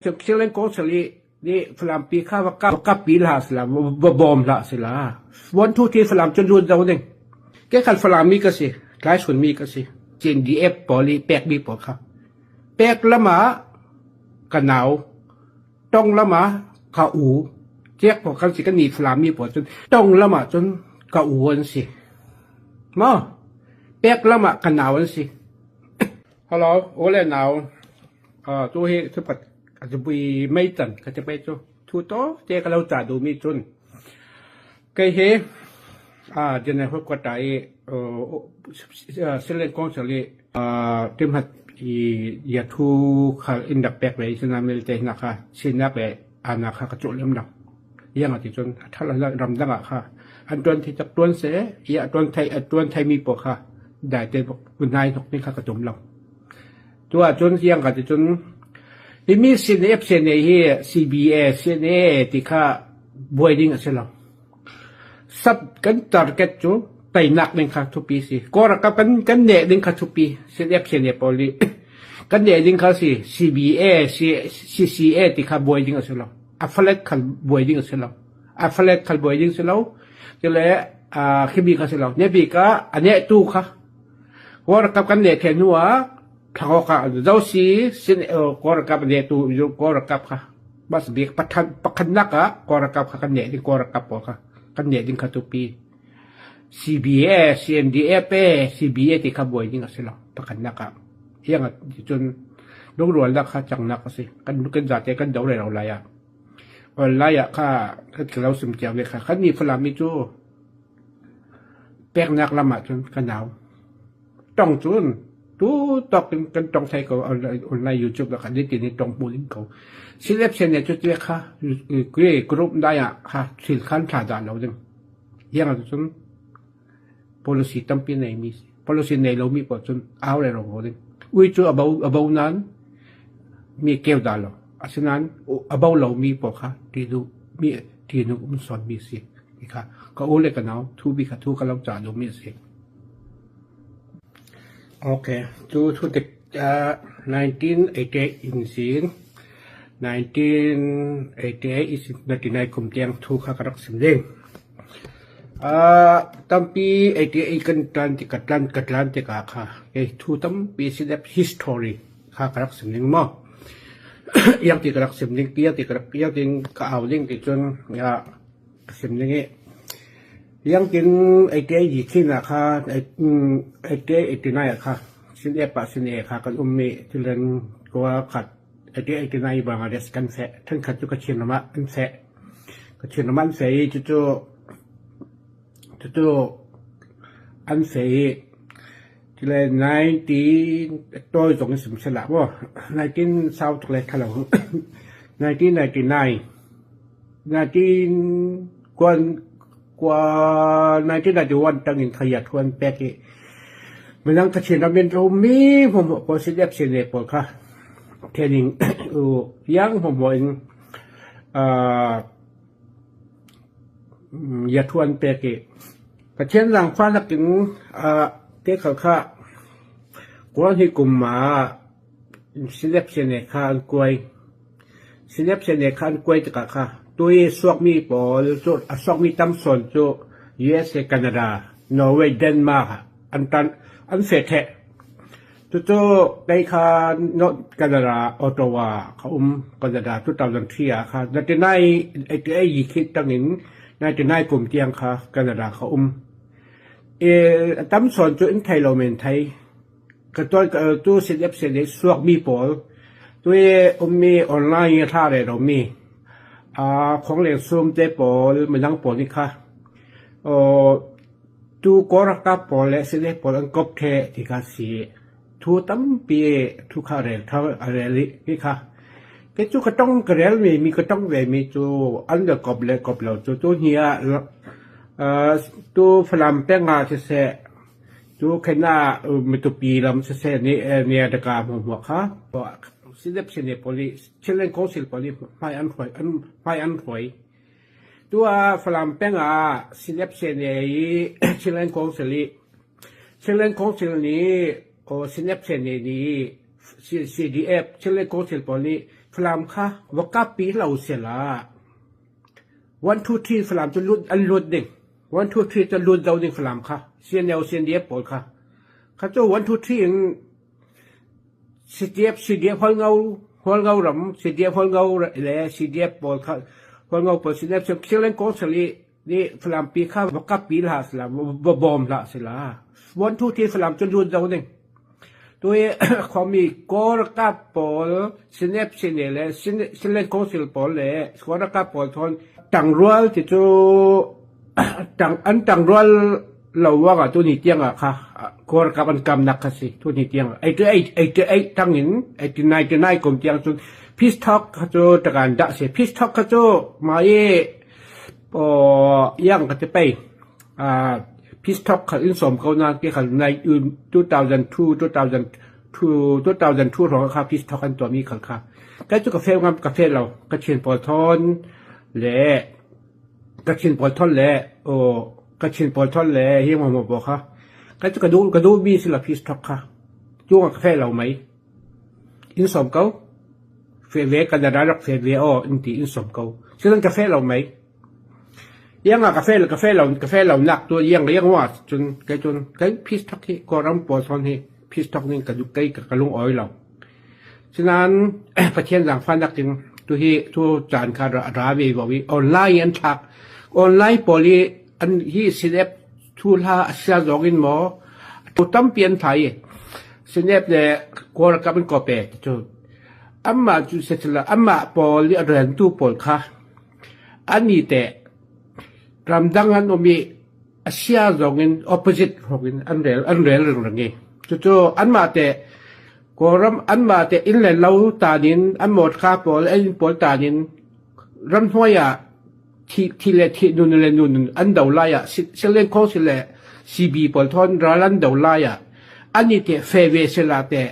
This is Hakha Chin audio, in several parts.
Chinland Council i nih Falampi kha va kappi hlah sila, va bawm hlah sila. 1, 2, 3 Falam cu lut zo ding. Ke khan Falam mi ka si, Tlaisun mi ka si. CNDF pawl i pekmi pawl kha. Pek lam ah ka nau, tong lam ah ka u. Ciak pawl kan si kan ni Falam mi pawl cun tong lam ah cun ka u an si. Maw? Pek lam ah ka nau an si. Hello, u le nau. Tu hi thupat zubui meitan ka ti pei cu thu to te ka lo ca duhmi cun kei hi General Headquarter i Chinland Council i timhat i yathu khal in rak pek ve i sinain vialte hna kha sinak le anak kha ka cuh lem lo. Iang ah ti cun a ṭhalo ramdang ah kha an ṭuan thei tak ṭuan seh i a ṭuan thei a ṭuan theimi pawl kha dai te hnai hnok ning kha ka tum lo. Tu ahcun siang ka ti cun timi CNF CNA hi CBA CNA ti kha buai ding a si lo. Sap kan target cu teinak ding kha thupi si. Kawlram kan neh ding kha thupi CNF CNA pawl nih kan neh ding kha si CBA CCA ti kha buai ding a si lo. A flag khal buai ding a si lo. A flag khal buai ding si lo. Cule khimi kha si lo. Ne bik ah a nehtu kha Kawlralkap kan leh theh hnu ah thlangawk ah zosi sin kawlralkap a lehtu kawlralkap kha bas bik pakhatnak ah kawlralkap kha kan leh ding kawlralkap pawl kha kan leh ding kha tupi CBA CNDF CBA ti kha buai ding a si lo pakhatnak ah hiang cun lungrualnak kha cangnak a si kan kan zate kan do rero lai ah online ah kha kan lo sim tiang ve kha kan ni Falam mi cu Peknak lam ahcun ka nau. Tong cun tu tawk in kan tong thai ko online YouTube ah khan nitin in tong hmu ding ko. Selection ne cu te kha group dai ah kha thil khan thla dah lo ding. Yang ah cun policy tampi nei mi policy nei lo mi paoh cun au le ro ding. Ui cu abo abo nan mi keu dah lo. Asinain abo lo mi paoh kha ti du mi ti nu um son mi si. Ti kha ka u le ka nau thu bi kha thu ka lo ca duhmi a si. Okay, cu thu tik 1988 in sin 1988 is 99 kum tiang thu kha ka rak sim ding. Tampi 88 kan tlan ti ka tlan ka tlan tikah kha kei thu tampi sin history kha ka rak sim ding maw. Iang ti ka rak sim ding, iang ti ka rak iang tin ka au ding ti cun ya Ka sim ning i Yangtin 88 khin ah kha 88 89 ah kha sin ep ah sin e kha kan um i tilen kua khat 88 89 Bangladesh kan seh thenkhat cu Kachin ram ah an seh Kachin ram ah an seh i cucu cucu an seh i tile 19 tawi zong in sim sehlah maw 19 sau tuk le thalo 1999 Natin kuan kua 1991 tangin khaya thuan pek i minang Kachin ram in ummi hmuhmuh pawl CDF CNA pawl kha training u yang hmuhmuh in ya thuan pek i Pathian zaangfahnak in te khal kha kuan hi kum ah CDF CNA kha an kuai. Sinepsen he khan kuai tikah kha tui suakmi pawl cu a suakmi tam sawn cu USA, Canada, Norway, Denmark ah an tan an feh theh. Cucu kei kha North Canada, Ottawa ka um Canada 2003 ah kha 99 88 khi tangin 99 kum tiang kha Canada ka um. I a tam sawn cu in thei lo men thei. Ka tuan tu sinepsen i suakmi pawl tui ummi online i thla re lomi khongleng sum te pawl midang pawl nih kha tu Kawl ralkap pawl le CNF pawl an kop the ti kha si. Thu tampi thu kha rel kha a rel i hi kha kei cu ka tong ka rel mi mi ka tong ve mi cu an le kop le kop lo cu tu hni ah tu Falam peng ah siseh Cu khen ah Matupi lam siseh nih nia daka hmuahhmuah kha Sinep sine pawl nih Chinland Council pawl nih hmai an hruai an hmai an hruai. Tu ah Falam peng ah Sinep sine i Chinland Council i Chinland Council nih Sinep sine nih CDF Chinland Council pawl nih Falam kha va kappi hlah usih law one two three Falam cu lut an lut ding. One two three cu lut zau ding Falam kha CNL CNDF pawl kha. Kha cu one two three in CDF CDF Hualngo Hualngo ram CDF Hualngo le CDF pawl kha Hualngo pawl CDF Chinland Council i nih Falampi kha va kappi hlah sila va bawm hlah sila. One two three Falam cu lut zau ding. Tui khuami Kawl ralkap pawl Sinep sine le Chinland Council pawl le Kawl ralkap pawl thawn ṭangrual ti cu an ṭangrual lo ruangah tuni tiangah kha Kawl ralkap an kamnak kha si tuni tiang 88 tang in 89 kum tiang cun peace talk kha cu takan dah si. Peace talk kha cu mah i iang ka ti pei. Peace talk kha in sawm ko nain ti khal nai 2002 2002 2002 hrawng kha peace talk an tuahmi khal kha kai cu ka fel ngam ka fel lo. Kachin pawl thawn le Kachin pawl thawn le aw Kachin pawl thawn le hi mo mo kha kai cu ka duh mi si la peace talk kha tu ka fel lo mei in sawm ko fe ve Canada rak fe ve aw in ti in sawm ko sinan ka fel lo mei. Iang ah ka fel ka fel lo ka fel lonak tu iang iang wa cun kei cun kei peace talk hi Kawlram pawl zawn hi peace talk ning ka kei ka lung awi lo. Sinain Pathian zaangfahnak in tuhi tu caan kha ra ve ko i online an thlak. Online pawl i an hi sinep thu hla a sia zong in maw tu tampi an thai i sinep le Kawlram an kope cu anmah cu anmah pawl i a rentu pawl kha Anih teh ramdang an um i a sia zong in opposite hrawk in an rel an rel ringring i cucu anmah teh Kawlram anmah teh inn le lo taan in an mawṭka pawl an inn pawl taan in ramhnuai ah thi thi le thi nun le nun an do lai ah Silen Council le CB pawl thawn ral an do lai ah anih teh fe ve sila teh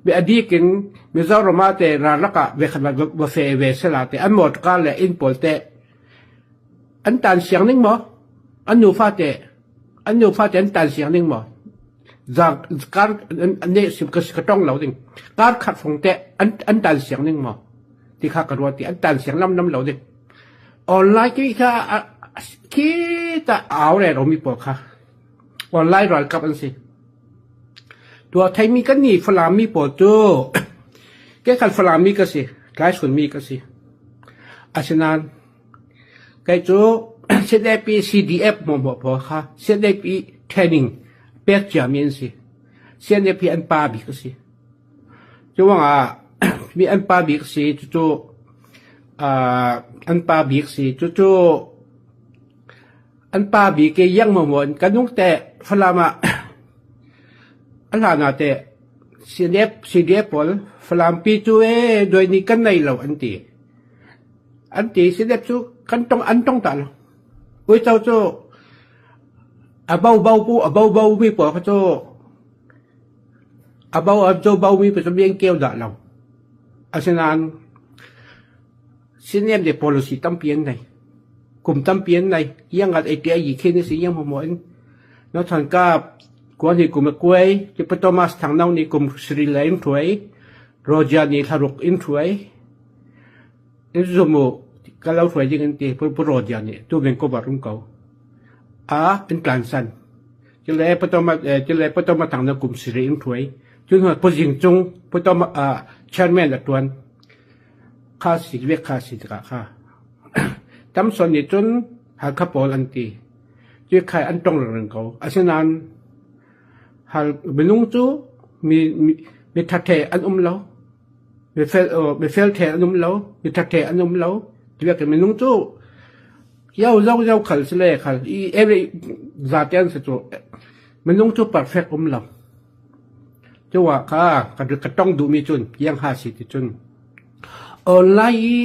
A bik in Mizoram ah teh ralak ah voikhat va fe ve sela teh an mawṭka le inn pawl teh an tan siang ning maw? An nufa teh an nufa teh an tan siang ning maw? Kar ne sim ka tong lo ding. Kar khat fong teh an tan siang ning maw? Ti kha ka ruat i an tan siang lamlam lo ding. Online khi kha khi ta au re romi pawl kha online ralkap an si. Tuah theimi kan nih Falam mi pawl cu keikhat Falam mi ka si, Tlaisun mi ka si. Asinain kei cu CNAP CDF hmuahhmuah pawl kha CNAP training pek ciami an si. CNAP an pa bik a si. Curuangah mi an pa bik si cucu an pa bik si cucu An pa bik i iangmaw in kan nung teh Falam ah a hlan ah teh CNF CDF pawl Falam pi cu ee duai nih kan nei lo an ti. An ti CNF cu kan tong an tong ta lo. Uico cu a bo bo pu a bo bo mi pawl kha cu a bo a bo bo mi pawl cu mi an keu dah lo. Asinain CNF nih policy tampi an nei. Kum tampi an nei. Iangat ei ti ai khin si iang hmuhmuh in. No than kap kuan hi kum a kuai, ti Thomas Thangno nih kum sri le in thuai, Roger nih thlaruk in thuai. In zumu ka lo hruai ding in ti pu pu Roger nih tu veng ko rum ko. A in tlan san. Chile Thomas chile Thomas Thangno kum sri in thuai. Cun pu Jing Cung pu Thomas chairman a tuan. Kha si vek kha si tikah kha Tamson nih cun Halkha pawl an ti. Cuikhai an tong ringring ko. Asinain hal minung cu mi mi thathe an um lo. Mifel mifel the an um lo. Mi thathe an um lo. Tibiak minung cu yo zo zo khal si le khal i every zate an si cu minung cu perfect um lo. Cuah kha ka tong duhmi cun iang ha si ti cun online i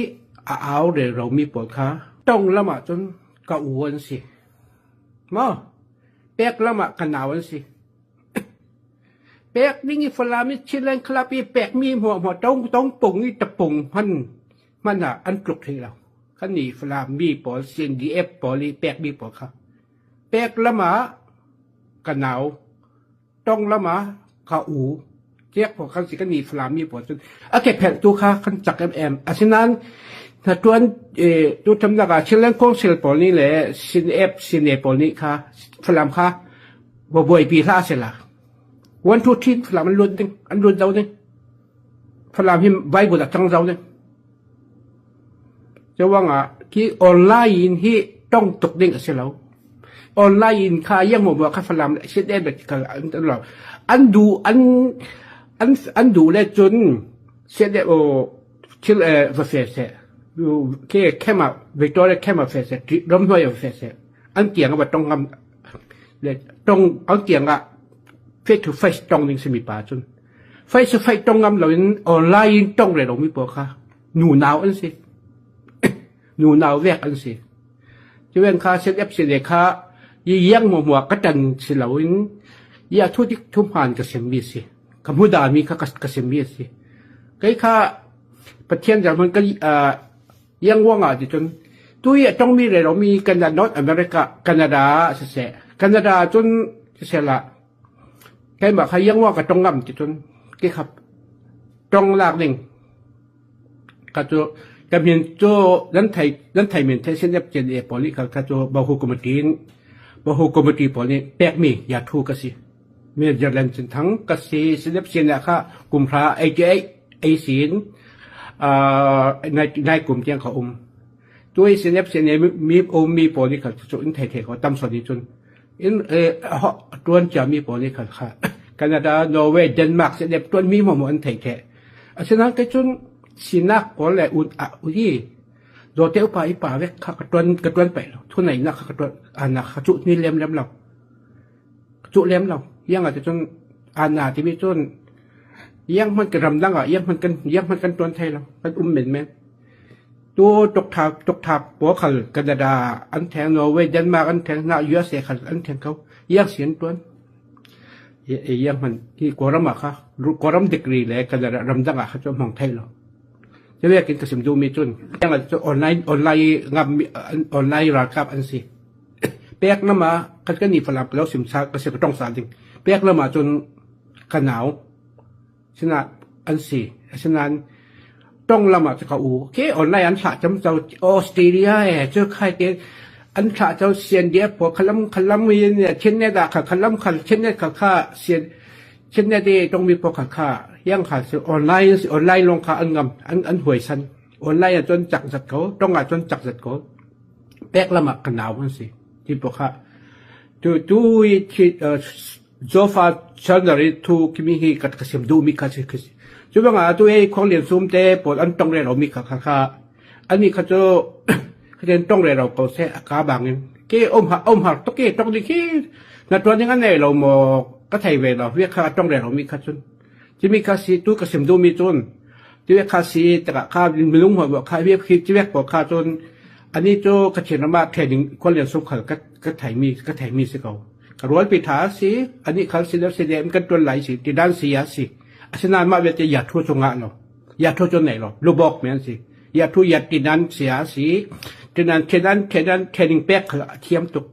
a au relromi pawl kha tong lam ah cun ka u an si. Maw? Pek lam ah ka nau an si. Pek ding i Falam i Chinland Club i pekmi hmuahhmuah tong tong pung i tapung hman hman ah an tluk hlei lo. Kan nih Falam mi pawl CNDF pawl i pekmi pawl kha pek lam ah ka nau tong lam ah ka u. Tiak pawl kan si kan ni Falam mi pawl cun a ke phelh tu kha kan cak em asinain hna tuan tu tamnak ah Chinland Council pawl nih le CNF CNA pawl nih kha Falam kha buaipi hlah sela 1 2 3 Falam an lut ding an lut zau ding Falam hi Bible a cang zau ding Curuangah khi online in hi tong tuk ding a si lo. Online in kha iang maw kha Falam le CNF le kha an lo. An duh an an an duh le cun CNF thil va fe seh. Khi camp ah Victoria camp ah fe seh, ramhnuai ah fe seh. An tiang ah va tong ngam le tong an tiang ah face to face tong ding simi pa cun. Face to face tong ngam loin online in tong le lomi pawl kha nunau an si. Nunau vek an si. Cuven kha CNF le kha i iang hmuahhmuah ka ṭan si loin i a thu dik thu hmaan ka semmi a si. Ka hmudami kha ka semmi a si. Kei kha Pathian zang ka iang uang ah ticun tu i a tongmi le lomi Canada, North America, Canada ah siseh, Canada cun siseh lah keimah kha iang uang ka tong ngam ticun ke kha tong lak ding Ka cu ka min cu nan thei nan thei men thei CNF CNA pawl nih kha cu Bahu Committee in Bahu Committee pawl nih pekmi yathu ka si. Major Len Cin Thang ka si. CNF CNA kha kum hra 88 ei sin nai kum tiang ka um. Tu i CNF CNA mi um mi pawl nih kha cu in thei thei ko tam soni cun in tuan cia mi pawl nih kha kha Canada, Norway, Denmark CNF tuan mi mo mo an thei the. Asinain kei cun sinak pawl le un ah ui dawte upa i pa vek kha ka ṭuan ka ṭuan paih lo. Thuneihnak kha ka ṭuan anak kha cuh ni lem lem lo. Cuh lem lo. Iang ah cun ana timi cun iang hmanh kan ramdang ah iang hmanh kan iang hmanh kan ṭuan thai lo. Kan um menmen. Tu tukthak tukthak pawl khal Canada an theng Norway Denmark an theng na USA khal an theng ko. Iang si an ṭuan. Iang hmanh hi Kawlram ah kha Kawlram degree le kan ramdang ah kha cu hmang thai lo. Cuve kin ka sim duhmi cun cu online online ngam online ralkap an si. Pek nama kan kan ni Falam lo sim sa ka si ka tong sa ding. Pek nama cun ka nau sinah an si. Asinain tong lam ah cu ka u. Ke online an thlah cam co Australia e cu khai te an thlah co CNDF pawl khalam khalam in Chinnet ah kha khalam khal Chinnet kha kha CN Chinnet i tongmi pawl kha kha yang kha cu online online lawng kha an ngam an an huaisan online ah cun cak zat ko tong ah cun cak zat ko pek lam ah ka nau an si ti pawl kha tu tu i Zofa chanari thu kimi hi ka ka sim duhmi kha si khi si. Cu bangah atu ei Khuang Lian Sum te pawl an tong re lomi kha kha kha ani kha cu kha tong re lo ko seh a ka bangin ke om ha om har to ke tong di khi na tuan ding an nei lo maw ka thei ve lo viak kha tong re lomi kha cun cimi kha si tu ka sim duhmi cun ti kha si taka kha minung ho kha viak khi chi vek ko kha cun ani cu ka chin ram ah training Khuang Lian Sum khal ka ka theimi ka theimi si ko. Ka rualpi ṭha a si, anih khal si le si le kan ṭuan lai si, ti dan si a si. Asinain mah vialte ya thu cu ngah lo. Ya thu cu nei lo. Lubawk men si. Ya thu ya tinan si a si. Tinan thinan thinan training pek khal a thiam tuk.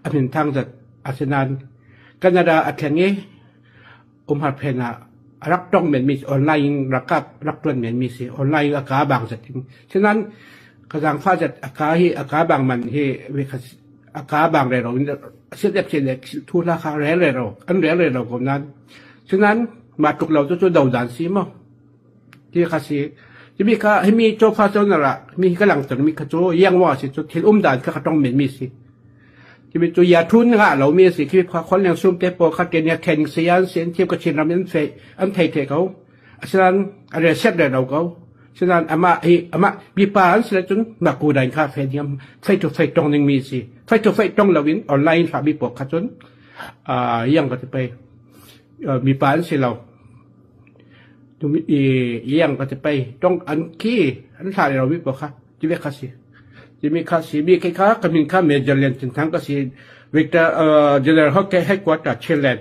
A min thang zat. Asinain Canada a thleng i umhar phen ah a rak tong menmi online in rakap rak tuan menmi si online a ka bang zat in sinan ka zaangfa zat a ka hi a ka bang man hi a ka bang re ro in sit ep sin thu la kha re re ro an re re ro ko nan sinan ma tuk lo chu chu do dan si mo ti kha si ti mi kha hi mi cho pha cho na ra mi ka lang tar mi kha chu yang wa si chu thil um dan kha ka tong men mi si ที่มีตัวยาทุนงะเรามีสิที่คนเลี้ยงซุ่มเตปอคัดเกเนี่ยแข่งเสียนเสียนเทียบกับชินรำยันเฟอันไทยเทเขาฉะนั้นอะไรเช็ดเลยเราเขาฉะนั้นอามาเออามามีปานเสียจนมากูได้ค่าเฟยมไฟตัวไฟตรงนึงมีสิไฟตัวไฟตรงเราวินออนไลน์ฝากมีปอกขัดจนอ่ายังก็จะไปมีปานเสียเราตัวมียังก็จะไปต้องอันขี้อันถ่ายเราวิปอกค่ะที่เวคาสิ Timi kha si mi kha ka min kha Major Lian Cin Thang ka si Victor General Hockey Headquarter Chinland.